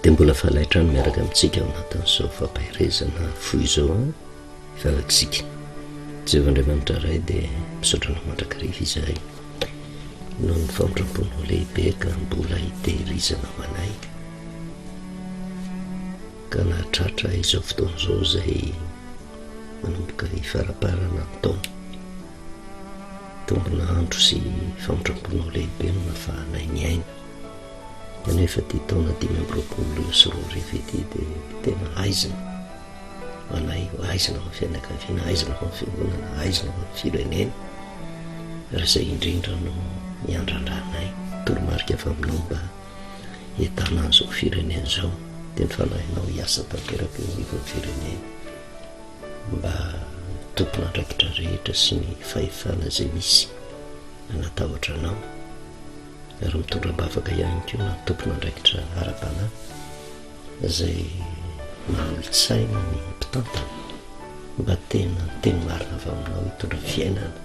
Dia mbola faly hatrany miaraka amintsika ao anatin'izao fampaherezana fohy izao an, hivavaka isika. Jehovah Andriamanitra Ray dia misaotra anao mandrakariva izahay noho ny famindram-ponao lehibe ka mbola hitehirizanao anay ka nahatratra izao fotoana izao izay manomboka hifaraparana ny taona. Tombona andro sy famindram-ponao lehibe no nafahanay niaina. Kanefa ity taona 2025 ity dia tena haizina ho anay, haizina ho an'ny fianakaviana, haizina ho an'ny fiangonana, haizina ho an'ny firenena. Ary izay indrindra no iandrandranay toromarika avy aminao mba hientana an'izao firenena izao, dia ny fanahinao hiasa tanteraka eo anivon'ny firenena mba ny tompon'andraikitra rehetra sy ny fahefana izay misy hanatahotra anao. ary mitondra am-bavaka ihany koa na tompon'andraikitra ara-panahy izay manolo-tsaina ny mpitantana mba tena ny teny marina avy aminao hitondra fiainana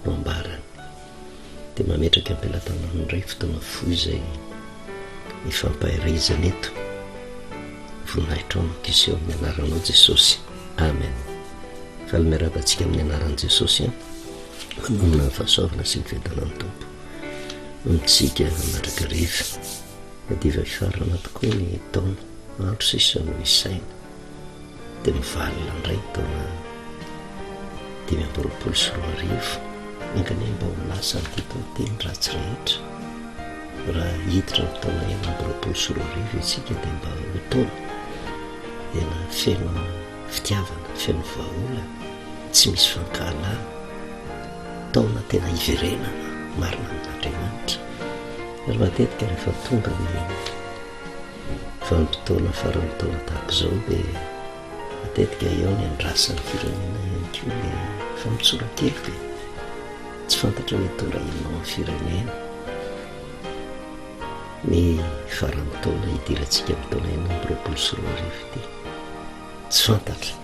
no ambarany. Dia mametraka am-pelatanana indray fotoana fohy izay ifampaherezana eto. Voninahitrao no kiseho amin'ny anaranao Jesosy. Amen. Faly miarahaba antsika amin'ny anaran'i Jesosy. Manonona ny fahasoavana sy ny fiadanan'ny Tompo amintsika mandrakariva. Madiva hifarana tokoa ny taona, andro sisa no isaina, dia mivalona indray ny taona 2025. Enga anie mba ho lasa an'ity taona ity ny ratsy rehetra. Raha hiditra amin'ny taona 2026 isika dia mba ho taona tena feno fitiavana, feno vahaolana, tsy misy fankahalana, taona tena hiverenana marina amin'Andriamanitra. Ary matetika rehefa tonga ny vanim-potoana faran'ny taona tahaka izao dia matetika eo ny andrasan'ny firenena ihany koa ilay famotsoran-keloka e. Tsy fantatra hoe hitondra inona ho an'ny firenena ny faran'ny taona hidirantsika amin'ny taona 2026 ity. Tsy fantatra,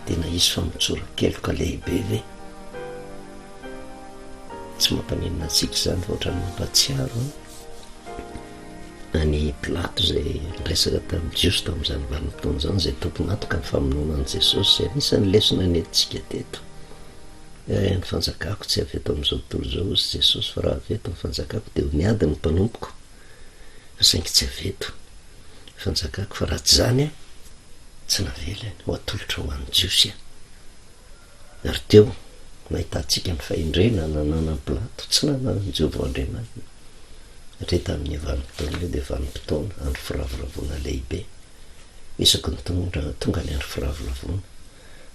tena hisy famotsoran-keloka lehibe ve? Tsy mampaninona antsika izany fa ohatran'ny mampahatsiaro an'i Pilato izay niresaka tamin'ny Jiosy tamin'izany vanim-potoana izany, izay tompon'antoka ny famonoana an'i Jesosy, izay anisan'ny lesona nentintsika teto. Eh, ny fanjakako tsy avy eto amin'izao tontolo izao, hoy Jesosy, fa raha avy eto ny fanjakako dia ho niady ny mpanompoko, fa saingy tsy avy eto. Fanjakako fa raha tsy izany aho tsy navelany ho atolotra ho an'ny Jiosy aho. Ary teo nahitantsika ny fahendrena nananan'i Pilato, tsy nananan'i Jehovah Andriamaniny. Satria tamin'io vanim-potoana io dia vanim-potoana andro firavoravoana lehibe. Isaky ny tonga tonga ny andro firavoravoana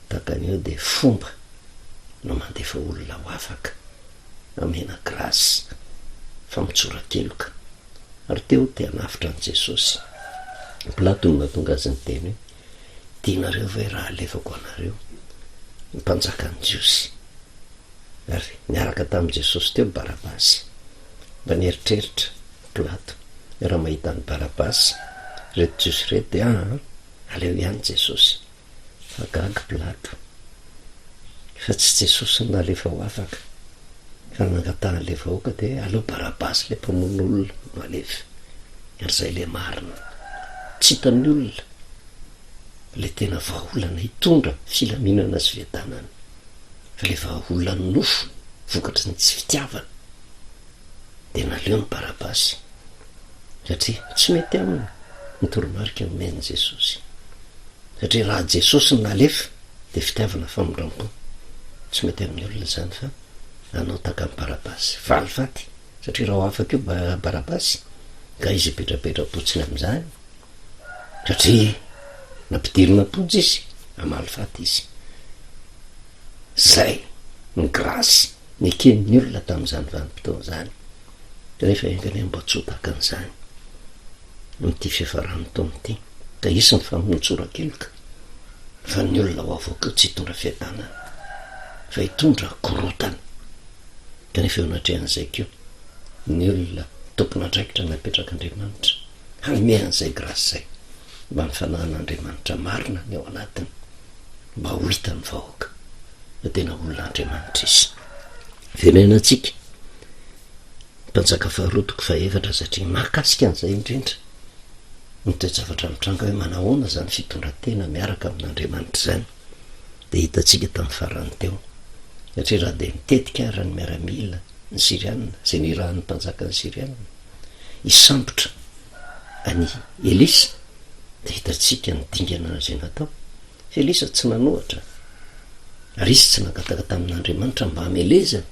tahaka an'io dia fomba no mandefa olona ho afaka, amena grâce, famotsoran-keloka. Ary teo te hanavotra an'i Jesosy. Pilato no nahatonga azy niteny hoe, Tianareo ve raha alefako anareo ny mpanjakan'ny Jiosy? Ary niaraka tamin'i Jesosy teo Barabasy. Mba nieritreritra Pilato raha mahita an'i Barabasy ireto Jiosy ireto dia aa, aleo ihany Jesosy. Fa gaga Pilato fa tsy Jesosy no nalefa ho afaka fa ny nangatahan'ilay vahoaka dia hoe aleo Barabasy ilay mpamono olona no alefa ary izay ilay marina. Tsy hitan'ny olona ilay tena vahaolana hitondra filaminana sy fiadanana fa ilay vahaolan'ny nofo vokatry ny tsy fitiavana dia naleony Barabasy satria tsy mety aminy ny toromarika nomen'i Jesosy. Satria raha Jesosy no nalefa dia fitiavana famindrampo. Tsy mety amin'ny olona izany fa hanao tahaka an'i Barabasy. Valifaty. Satria raha ho afaka io Barabasy, nga izy hipetrapetra-potsiny amin'izany? Satria nampidirina am-ponja izy, hamaly faty izy. Zay ny grâce neken'ny olona tamin'izany vanim-potoana izany. Kanefa enga anie mba tsy ho tahaka an'izany amin'ity fiafaran'ny taona ity, ka hisy ny famontsoran-keloka, fa ny olona ho avoaka eo tsy hitondra fiadanana, fa hitondra korontana. Kanefa eo anatrehan'izay koa, ny olona tompon'andraikitra napetrak'Andriamanitra hanome an'izay grâce izay, mba ny fanahin'Andriamanitra marina ny ao anatiny, mba ho hitan'ny vahoaka fa tena olon'Andriamanitra izy. Verenantsika Mpanjaka faharoa toko fahefatra satria mahakasika an'izay indrindra. Ny toe-javatra mitranga hoe manahoana izany fitondran-tena miaraka amin'Andriamanitra izany dia hitantsika tamin'ny farany teo. Satria raha dia nitetika ara ny miaramila ny Syriana, izay nirahan'ny mpanjakan'ny Syriana, hisambotra an'i Elisa, dia hitantsika ny dingana izay natao. Fa Elisa tsy nanohatra, ary izy tsy nangataka tamin'Andriamanitra mba hamelezana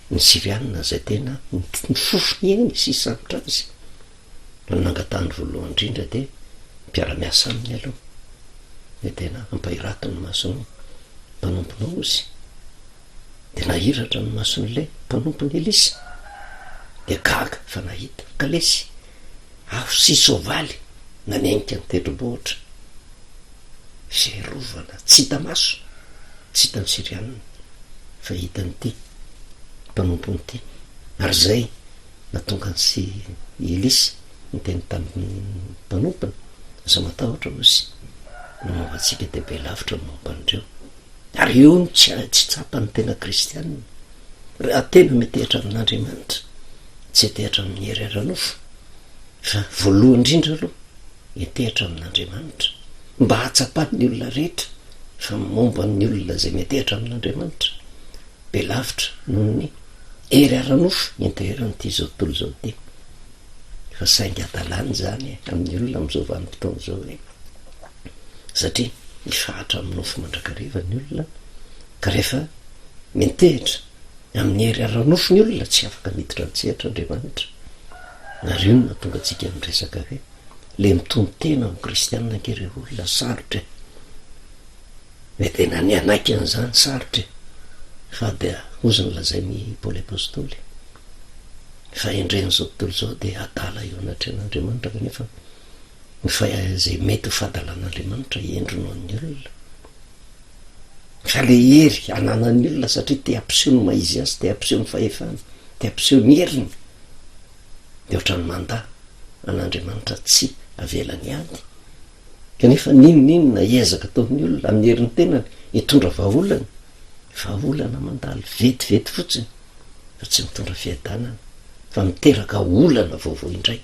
ny Syriana izay tena nifofo ny ainy sy hisambotra azy. Ny nangatahany voalohany indrindra dia mpiara-miasa aminy aloha, dia tena ampahirato ny mason'ny mpanomponao ozy. Dia nahiratra ny mason'ilay mpanompon'i Elisa, dia gaga fa nahita kalesy, afo sy soavaly nanenika ny tendrombohitra. Fiarovana tsy hita maso, tsy hitan'ny Syriana, fa hitan'ity mpanompony ity. Ary izay Nahatonga an'i sy i Elisa niteny tamin'ny mpanompony, Aza matahotra, hoy izy, ny momba antsika dia be lavitra ny momba an'ireo. Ary io no tsy tsy tsapan'ny tena kristianina. Raha tena metehatra amin'Andriamanitra, tsy etehatra amin'ny hery ara-nofo, fa voalohany indrindra aloha, etehatra amin'Andriamanitra, mba hahatsapan'ny olona rehetra fa momba ny olona izay metehatra amin'Andriamanitra, be lavitra noho ny hery ara-nofo ianteheran'ity izao tontolo izao ity. Fa saingy hadalana izany amin'ny olona amin'izao vanim-potoana izao e. Satria mifahatra amin'ny nofo mandrakariva ny olona, ka rehefa miantehitra amin'ny hery ara-nofo ny olona, tsy afaka miditra an-tsehatra Andriamanitra. Ary io no nahatonga antsika niresaka hoe le mitono-tena ho kristianina ange re olona sarotra e. Ny tena ny hanaiky an'izany sarotra e! Fa dia hozy ny lazain'i Paoly Apostoly, ny fahendren'izao tontolo izao dia adala eo anatrehan'Andriamanitra kanefa ny fa izay mety ho fahadalan'Andriamanitra hendry noho ny olona. Fa le hery ananan'ny olona satria te hampiseho ny maha izy azy, te hampiseho ny fahefany, te hampiseho ny heriny, dia ohatran'ny mandà an'Andriamanitra tsy avelany hiady. Kanefa n'inon'inona ezaka ataon'ny olona amin'ny herin'ny tenany hitondra vahaolana, vahaolana mandalo vetivety fotsiny fa tsy mitondra fiadanana fa miteraka olana vaovao indray.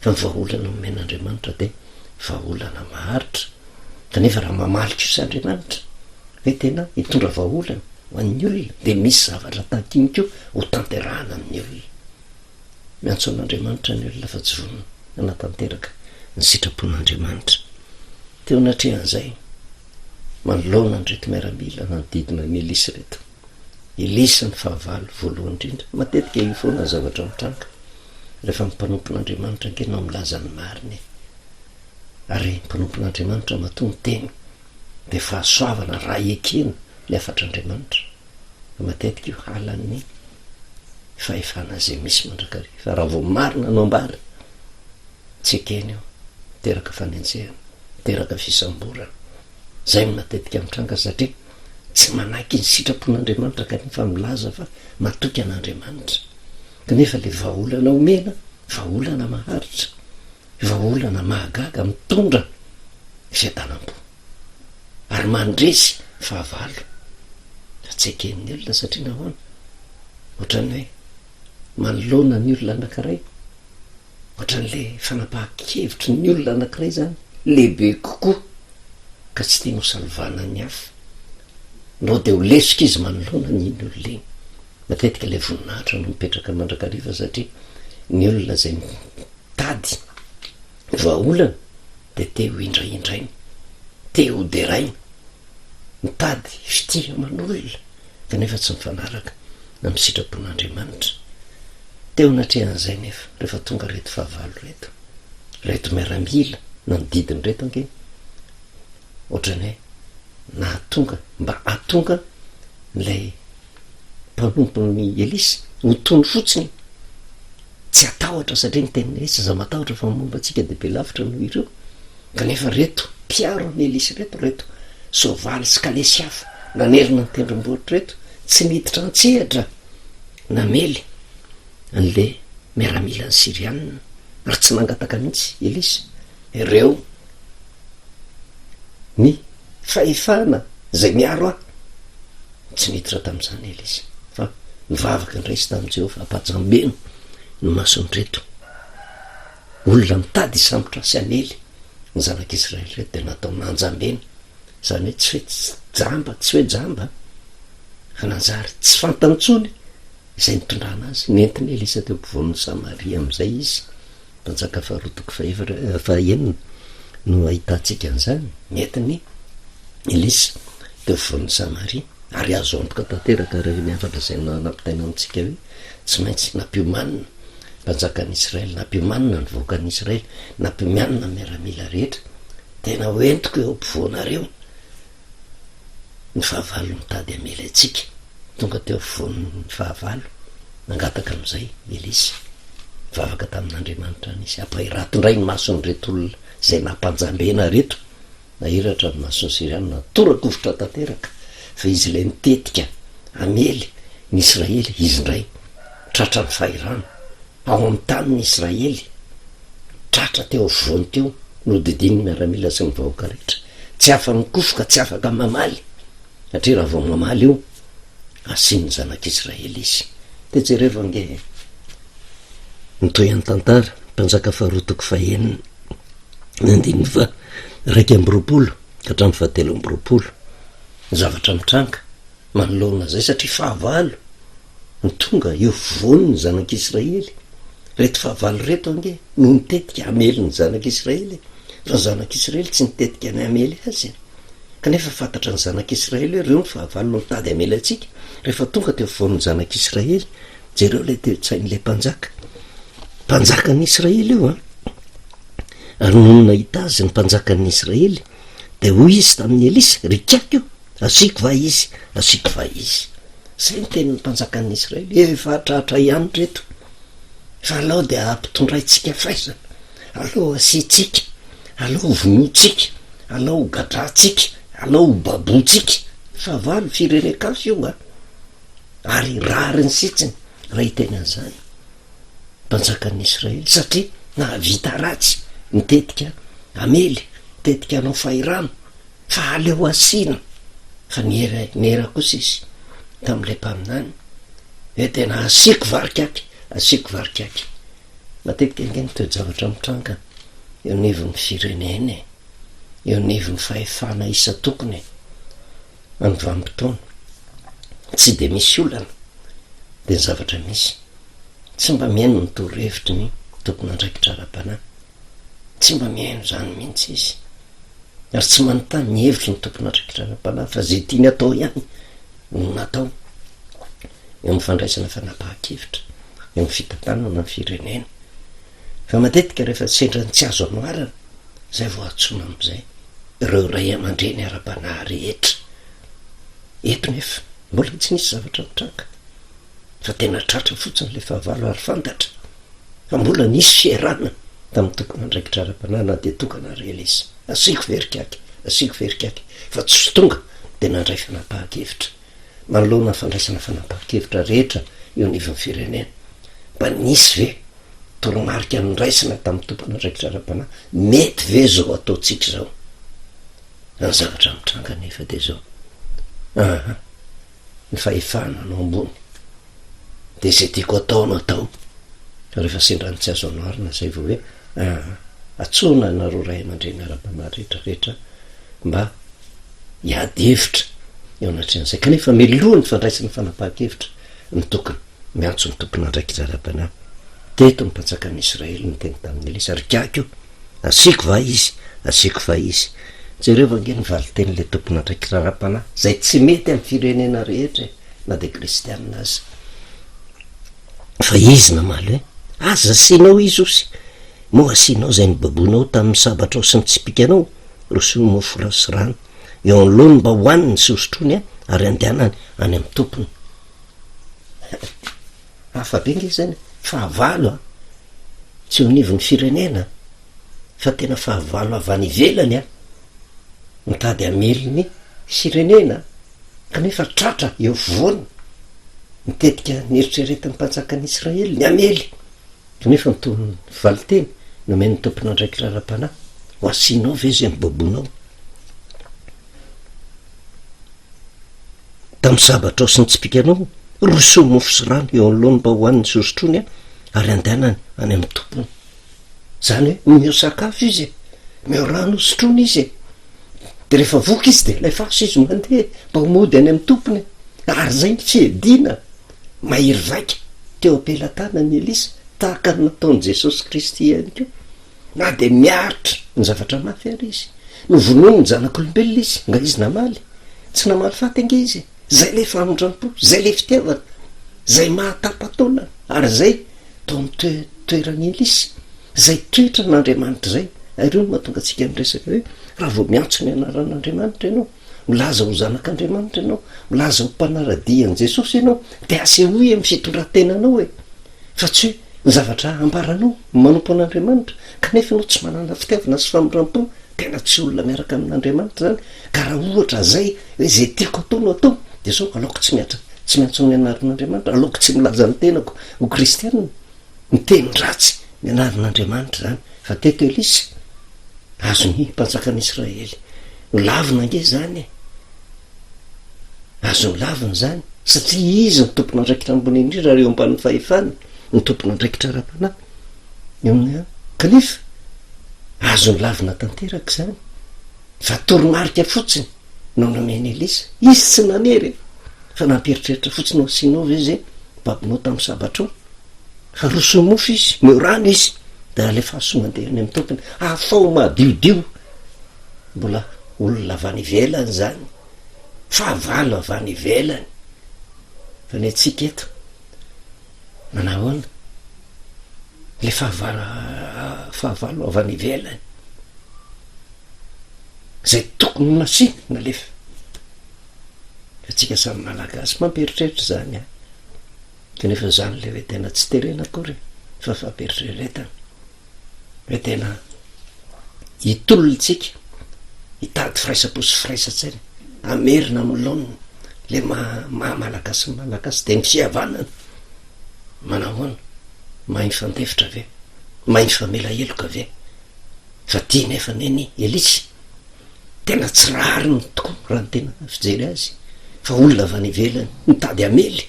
Fa ny vahaolana omen'Andriamanitra dia vahaolana maharitra. Kanefa raha mamaly kosa Andriamanitra hoe tena hitondra vahaolana ho an'ny olona dia misy zavatra takiny koa ho tanterahana amin'ny olona. Miantso an'Andriamanitra ny olona fa tsy vonona hanatanteraka ny sitrapon'Andriamanitra. Teo anatrehan'izay, manoloana an'ireto miaramila nanodidina an'i Elisa ireto, Elisa ny fahavalo voalohany indrindra. Matetika io foana ny zavatra mitranga rehefa ny mpanompon'Andriamanitra ange no milaza ny marina e. Ary mpanompon'Andriamanitra matoa miteny dia fahasoavana raha ekena ny hafatr'Andriamanitra. Fa matetika io halan'ny fahefana izay misy mandrakariva. Raha vao marina no ambara, tsy ekena io, miteraka fanenjehana, miteraka fisamborana. Izay no matetika mitranga satria tsy manaiky ny sitrapon'Andriamanitra kanefa milaza fa matoky an'Andriamanitra. Kanefa ilay vahaolana omena, vahaolana maharitra, vahaolana mahagaga mitondra fiadanam-po. ary mandresy fahavalo fa tsy eken'ny olona satria nahoana? Ohatran'ny hoe manoloana ny olona anankiray, ohatran'le fanapahan-kevitry ny olona anankiray zany lehibe kokoa ka tsy tiany ho salovana ny hafa, nao de ho lesoka izy manoloana ny iny olona iny. Matetika le voninahitra no mipetraka mandrakariva satria ny olona zay mitady vahaolana dia te ho indraindraina, te ho deraina, mitady fitia aman'olona kanefa tsy mifanaraka amin'ny sitrapon'Andriamanitra. Teo anatrehan'izay nefa, rehefa tonga ireto fahavalo ireto, ireto miaramila nanodidina ireto ange, ohatran'ny hoe nahatonga, mba hahatonga ilay mpanompon'i Elisa ho tony fotsiny. Tsy hatahotra satria ny tenin'i Elisa, aza matahotra fa ny momba antsika dia be lavitra noho ireo. Kanefa reto mpiaro an'i Elisa reto, reto soavaly sy kalesy hafa nanerina ny tendrombohitra reto, tsy niditra an-tsehatra namely an'le miaramilan'ny Syrianina, ary tsy nangataka mihitsy Elisa ireo ny fahefana izay miaro ahy. Tsy niditra tamin'izany Elisa, fa nivavaka indray izy tamin'i Jehovah, Ampajambeno ny mason'ireto. Olona mitady hisambotra sy hamely ny zanak'Israely ireto dia natao nanjambena, izany hoe tsy hoe jamba, tsy hoe jamba fa nanjary tsy fantany intsony izay nitondrana azy. Nentin'i Elisa teo ampovoan'i Samaria amin'izay izy, Mpanjaka faharoa toko fahefatra, eh, fahenina no ahitantsika an'izany. Nentin'i Elisa teo afovoan'i Samaria, ary azo antoka tanteraka araka ny hafatra izay nampitaina amintsika hoe tsy maintsy nampiomanina mpanjakan'i Israely, nampiomanina ny vahoakan'i Israely, nampiomanina ny miaramila rehetra. Tena ho entiko eo ampovoanareo ny fahavalo mitady hamely antsika. Tonga teo afovoan'ny fahavalo, nangataka amin'izay Elisa. Nivavaka tamin'Andriamanitra any izy, Ampahirato indray ny mason'ireto olona izay nampanjambena ireto. Nahiratra ny mason'ny Syriana, tora-kovitra tanteraka, fa izy ilay nitetika hamely ny Israely, izy indray tratran'ny fahirano ao amin'ny tanin'ny Israely, tratra teo afovoany teo, nodidin'ny miaramila sy ny vahoaka rehetra, tsy afa-mikofoka, tsy afaka mamaly, satria raha vao mamaly io, asian'ny zanak'Israely izy. Dia jerevo ange e! Ny tohin'ny tantara, Mpanjaka faharoa toko fahenina. Ny andininy faha 21 ka hatramin'ny faha 23, ny zavatra mitranga manoloana izay satria fahavalo no tonga eo afovoan'ny zanak'Israely. Ireto fahavalo ireto ange no nitetika hamely ny zanak'Israely e! Fa ny zanak'Israely tsy nitetika ny hamely azy e! Kanefa fantatra ny zanak'Israely hoe ireo ny fahavalo no nitady hamely antsika. Rehefa tonga teo afovoan'ny zanak'Israely, jereo ilay toe-tsain'ilay mpanjaka. Mpanjakan'ny Israely io an! Ary nony nahita azy ny mpanjakan'ny Israely, dia hoy izy tamin'i Elisa, Ry kiaka io, asiako va izy, asiako va izy? Izay ny tenin'ny mpanjakan'ny Israely, Efa tratra ihany ireto, fa alao dia ampitondraintsika faisana, alao asiantsika, alao vonointsika, alao hogadrantsika, alao hobabointsika. Fahavalo firenen-kafa io an! Ary rariny sitsiny raha hiteny an'izany. mpanjakan'ny Israely, satria nahavita ratsy nitetika hamely, nitetika hanao fahirano, fa aleo asiana, fa niera niera kosa izy tamin'ilay mpaminany hoe tena asiako varikaky, asiako varikaky. Matetika ange ny toe-javatra mitranga eo anivon'ny firenena e, eo anivon'ny fahefana isan-tokony e, amin'ny vanim-potoana, tsy dia misy olana, dia ny zavatra misy. Tsy mba mihaino ny torohevitry ny tompon'andraikitra ara-panahy. Tsy mba mihaino izany mihitsy izy. Ary tsy manontany ny hevitry ny tompon'andraikitra ara-panahy fa izay tiany atao ihany no natao. Eo amin'ny fandraisana fanapahan-kevitra, eo amin'ny fitantanana ny firenena. Fa matetika rehefa sendra ny tsy azo anoharana, izay vao antsoina amin'izay ireo ray aman-dreny ara-panahy rehetra. Eto nefa, mbola tsy nisy zavatra nitranga. fa tena tratra fotsiny ilay fahavalo ary fantatra fa mbola nisy fiarahana tamin'ny tompon'andraikitra ara-panahy na dia tokana ary Elisa. Asiako very kiaky, asiako very kiaky, fa tsy tonga dia nandray fanapahan-kevitra. Manoloana ny fandraisana fanapahan-kevitra rehetra eo anivon'ny firenena, mba nisy ve toromarika noraisina tamin'ny tompon'andraikitra ara-panahy, mety ve izao ataontsika izao? Ny zavatra mitranga anefa dia izao, aha. ny fahefana no ambony de zay tiako atao no atao fa rehefa sendra ny tsy azo anoharina zay vao hoe aa atsoina nareo ray aman-dreny ara-panahy rehetra rehetra mba hiady hevitra eo anatrehan'izay kanefa miloha ny fandraisana fanapahan-kevitra ny tokony miantso ny tompon'andraikitra ara-panahy teto ny mpanjakan'ny Israely niteny tamin'i Elisa ry kiaka io Asiako va izy? Asiako va izy? Jereo ange ny valin-tenin'ilay tompon'andraikitra ara-panahy, izay tsy mety amin'ny firenena rehetra e, na dia kristianina aza. Fa izy namaly hoe, Aza asianao izy osy, moa asianao izay nobaboinao tamin'ny sabatrao sy ny tsipìkanao, rosoy mofo sy rano eo anoloany mba hohaniny sy hosotroiny ary handehanany any amin'ny tompony. Hafa be nge zany e, fahavalo a! Tsy eo anivon'ny firenena fa tena fahavalo avy any ivelany a! Mitady hamely ny firenena kanefa tratra eo afovoany ny tetika neritreretin'ny mpanjakan'i Israely ny hamely kanefa ny tohin'ny valinteny nomen'ny tompon'andraikitra ara-panahy, ho asianao ve izay nobaboinao? Tamin'ny sabatrao sy ny tsipìkanao, rosoy mofo sy rano eo anoloany mba hohaniny sy hosotroiny ary handehanany any amin'ny tompony. Izany hoe omeo sakafo izy e, omeo rano hosotroina izy e. Dia rehefa voky izy dia alefaso izy mandeha mba ho mody any amin'ny tompony e. Ary izay ny fiadiana mahery vaika teo am-pelatanan'i Elisa, tahaka ny nataon'i Jesosy Kristy ihany koa. Na dia miaritra ny zavatra mafy ary izy. Novonoiny ny zanak'olombelona izy, nga izy namaly? Tsy namaly faty ange izy e! Zay le famindram-po, zay le fitiavana, zay mahatapa-taolana, ary zay tao amin'ny toe- toeran'i Elisa. Zay toetran'Andriamanitra zay. Ary io no mahatonga antsika miresaka hoe raha vao miantso ny anaran'Andriamanitra ianao, milaza ho zanak'Andriamanitra ianao, milaza ho mpanara-dia an'i Jesosy ianao, dia asehoy amin'ny fitondran-tenanao e! Fa tsy hoe ny zavatra ambaranao, manompo an'Andriamanitra, kanefa ianao tsy manana fitiavana sy famindram-po, tena tsy olona miaraka amin'Andriamanitra izany, ka raha ohatra izay hoe izay tiako atao no atao, dia izao, aleoko tsy miatra, tsy miantso ny anaran'Andriamanitra, aleoko tsy milaza ny tenako ho kristiana, miteny ratsy ny anaran'Andriamanitra izany, fa teto Elisa, azon'ny mpanjakan'i Israely nolavina ange izany e! Azony lavina izany, satria izy no tompon'andraikitra ambony indrindra ary eo ambanin'ny fahefany ny tompon'andraikitra ara-panahy eo amin'ny Kanefa, azony lavina tanteraka izany, fa toromarika fotsiny no nomen'i Elisa. Izy tsy nanery e, fa nampieritreritra fotsiny ho asianao ve izay babonao tamin'ny sabatrao? Fa rosoy mofo izy, omeo rano izy, dia alefaso mandeha any amin'ny tompony. Afaho madiodio. Mbola olona avy any ivelany izany. Fahavalo avy any ivelany. Fa ny antsika eto, manahoana? Le fahavalo, fahavalo avy any ivelany. Zay tokony ho nasiana, nalefa. Fa tsika samy Malagasy mampieritreritra izany an. Kanefa izany le hoe tena tsy terena akory fa fampieritreretana. Hoe tena hitolona tsika, hitady firaisam-po sy firaisan-tsaina, hamerina amin'ny laoniny le maha maha Malagasy ny Malagasy dia ny fihavanana. Manahoana? Mahay mifandefitra ve? Mahay mifamela heloka ve? Fa tia nefa neny Elisa. Tena tsy rariny tokoa raha ny tena fijery azy fa olona avy any ivelany nitady hamely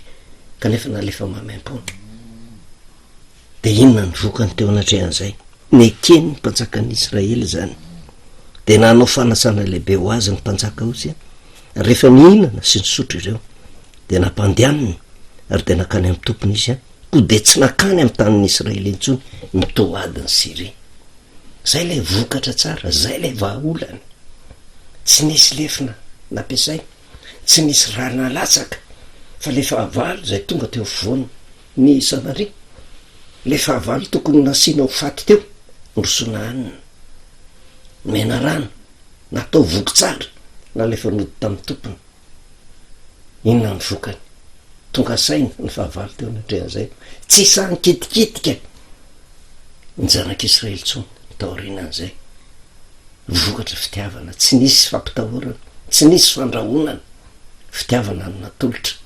kanefa nalefa maimaimpoana. Dia inona ny vokany teo anatrehan'izay? Neken'ny mpanjakan'ny Israely izany. Dia nanao fanasana lehibe ho azy ny mpanjaka Ozia. Rehefa nihinana sy nisotro ireo, dia nampandehaniny ary dia nankany amin'ny tompony izy, koa dia tsy nankany amin'ny tanin'ny Israely intsony ny toadin'i Syria. Zay ilay vokatra tsara, zay ilay vahaolana. Tsy nisy lefona nampiasaina, tsy nisy rà nalatsaka, fa ilay fahavalo izay tonga teo afovoany ny Samaria, ilay fahavalo tokony nasiana ho faty teo, norosoana hanina, nomena rano, natao voky tsara, nalefa nody tamin'ny tompony. Inona ny vokany? Tonga saina ny fahavalo teo anatrehan'izay. Tsy sahy nikitikitika ny zanak'Israely intsony taorianan'izay. Vokatra fitiavana, tsy nisy fampitahorana, tsy nisy fandrahonana. Fitiavana no natolotra.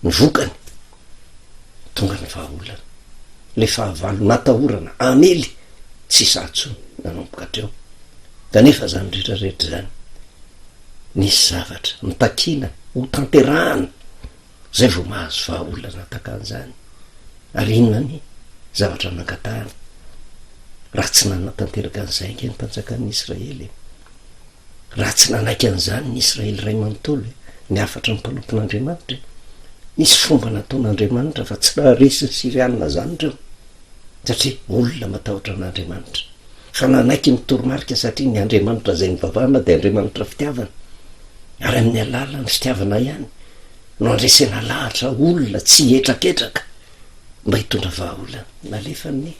Ny vokany, tonga ny vahaolana. Ilay fahavalo natahorana hamely, tsy sahy intsony nanomboka hatreo. Kanefa izany rehetra rehetra izany, Nisy zavatra notakiana ho tanterahana zay vao mahazo vahaolana takan'izany. Ary inona ny zavatra nangatahana? Raha tsy nanatanteraka an'izay ange ny mpanjakan'ny Israely e! Raha tsy nanaiky an'izany ny Israely iray manontolo e! Ny hafatry ny mpanompon'Andriamanitra e! Nisy fomba nataon'Andriamanitra fa tsy naharesy ny Syrianina izany ireo, satria olona matahotra an'Andriamanitra. Fa nanaiky ny toromarika satria ny Andriamanitra izay nivavahana dia Andriamanitra fitiavana, ary amin'ny alalan'ny fitiavana ihany no andresena lahatra olona tsy hihetraketraka mba hitondra vahaolana. Nalefan'ny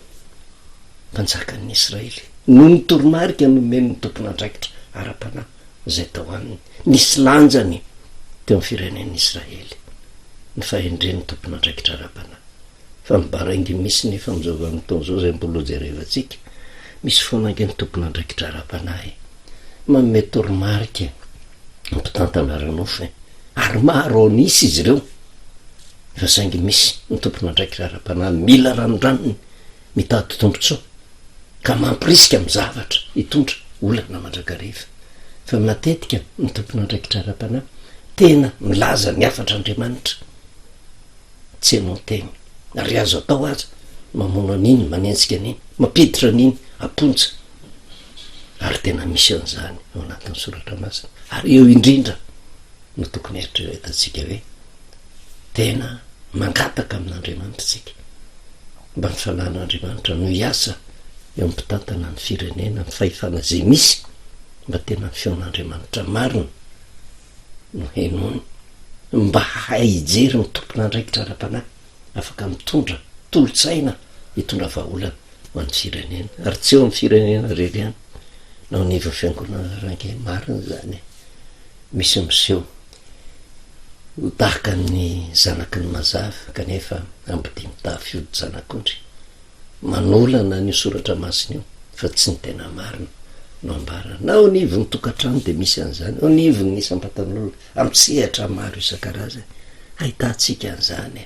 mpanjakan'ny Israely noho ny toromarika nomen'ny tompon'andraikitra ara-panahy izay tao aminy. Nisy lanjany teo amin'ny firenen'ny Israely ny fahendren'ny tompon'andraikitra ara-panahy. Fa ny baraingy misy nefa amin'izao vanim-potoana izao izay mbola ho jerevantsika, misy foana ange ny tompon'andraikitra ara-panahy manome toromarika ny mpitantana ara-nofo e! Ary maro an'isa izy ireo fa saingy misy ny tompon'andraikitra ara-panahy mila ranondranony mitady tombontsoa ka mampirisika amin'ny zavatra hitondra olana mandrakariva. Fa matetika ny tompon'andraikitra ara-panahy tena milaza ny hafatr'Andriamanitra. Tsy hanao teny. Ary azo atao aza. Mamono an'iny, manenjika an'iny, mampiditra an'iny am-ponja. Ary tena misy an'izany ao anatin'ny soratra masina. Ary eo indrindra no tokony eritreretantsika hoe tena mangataka amin'Andriamanitra isika mba ny fanan'Andriamanitra no hiasa eo amin'ny mpitantana ny firenena, ny fahefana izay misy, mba tena ny feon'Andriamanitra marina no henoiny, mba hahay hijery ny tompon'andraikitra ara-panahy afaka mitondra tolo-tsaina hitondra vahaolana ho an'ny firenena, ary tsy eo amin'ny firenena irery ihany, na ao anivon'ny fiangonana ary ange marina izany e, misy miseho ho tahaka ny zanaky ny mazava kanefa ambodia mitafy hodi-janak'ondry. Manolana an'io soratra masina io fa tsy ny tena marina no ambara. Na ao anivon'ny tokantrano dia misy an'izany, ao anivon'ny isam-batan'olona, amin'ny sehatra maro isan-karazany ahitantsika an'izany.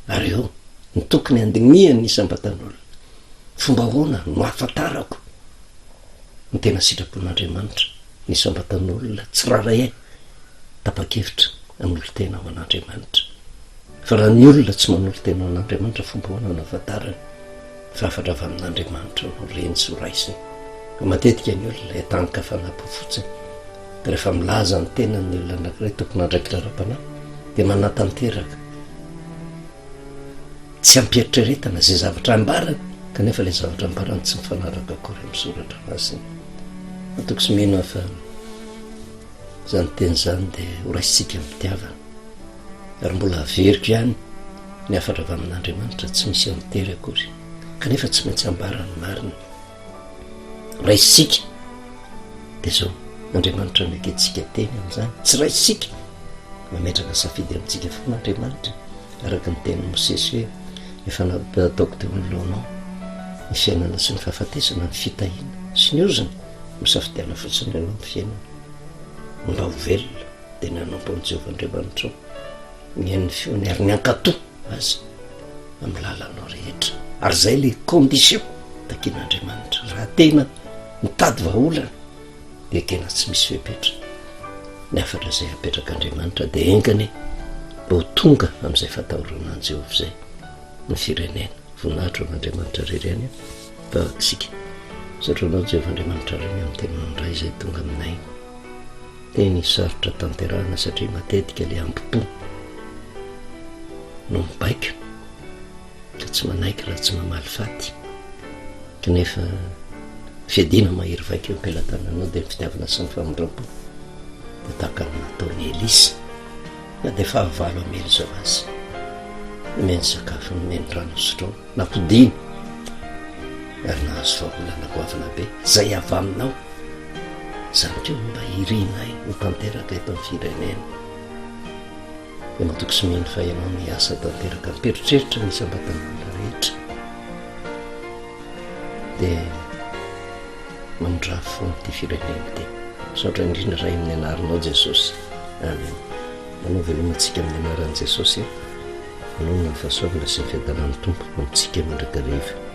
Ary eo no tokony handinihan'ny isam-batan'olona, fomba ahoana no ahafantarako ny tena sitrapon'Andriamanitra ny isam-batan'olona tsirairay tapa-kevitra hanolo-tena ho an'Andriamanitra. Fa raha ny olona tsy manolo-tena ho an'Andriamanitra, fomba ahoana no ahafantarany fa hafatra avy amin'Andriamanitra no reny sy ho raisiny? Fa matetika ny olona entanin-kafanam-po fotsiny, dia rehefa milaza ny tenany ny olona anankiray tompon'andraikitra ara-panahy, dia manatanteraka tsy am-pieritreretana izay zavatra ambarany, kanefa ilay zavatra ambarany tsy mifanaraka akory amin'ny soratra masina. Matoky sy mino aho fa izany teny izany dia horaisintsika am-pitiavana. Ary mbola averiko ihany ny hafatra avy amin'Andriamanitra, tsy misy an-tery akory, kanefa tsy maintsy ambara ny marina. Raisintsika dia izao, Andriamanitra no ekentsika teny amin'izany, tsy raisintsika, mametraka safidy amintsika foana Andriamanitra, araka ny tenin'i Mosesy hoe, efa nataoko teo anoloanao ny fiainana sy ny fahafatesana, ny fitahiana sy ny ozona, misafidiana fotsiny ianao ny fiainana, mba ho velona. Dia nanompo an'i Jehovah Andriamanitrao, nihaino ny feony ary nankatò azy amin'ny lalanao rehetra. Ary izay ilay condition takian'Andriamanitra. Raha tena mitady vahaolana dia tena tsy misy fepetra. Ny hafatra izay apetrak'Andriamanitra dia enga anie mba ho tonga amin'izay fatahorana an'i Jehovah izay ny firenena. Voninahitra ho an'Andriamanitra irery ihany vavaka isika. Misaotra anao Jehovah Andriamanitra Ray ny amin'ny teninao indray izay tonga aminay. Teny sarotra tanterahana satria matetika ilay ambo-po no mibaiko ka tsy manaiky raha tsy mamaly faty. Kanefa fiadiana mahery vaika eo am-pelatananao dia ny fitiavana sy ny famindram-po dia tahaka ny nataon'i Elisa na dia fahavalo hamely izao azy. Nomeny sakafo, nomeny rano hosotroina, nampodiany ary nahazo vahaolana goavana be izay avy aminao. Izany koa no mba irinay ho tanteraka eto amin'ny firenena. Dia matoky sy mino fa ianao no hiasa tanteraka am-pieritreritra ny isam-batan'olona rehetra. Dia mamindrafo fo amin'ity firenena ity. Misaotra indrindra Ray amin'ny anaranao Jesosy. Amen. Manao veloma antsika amin'ny anaran'i Jesosy. Manonona ny fahasoavana sy ny fiadanan'ny Tompo amintsika mandrakariva.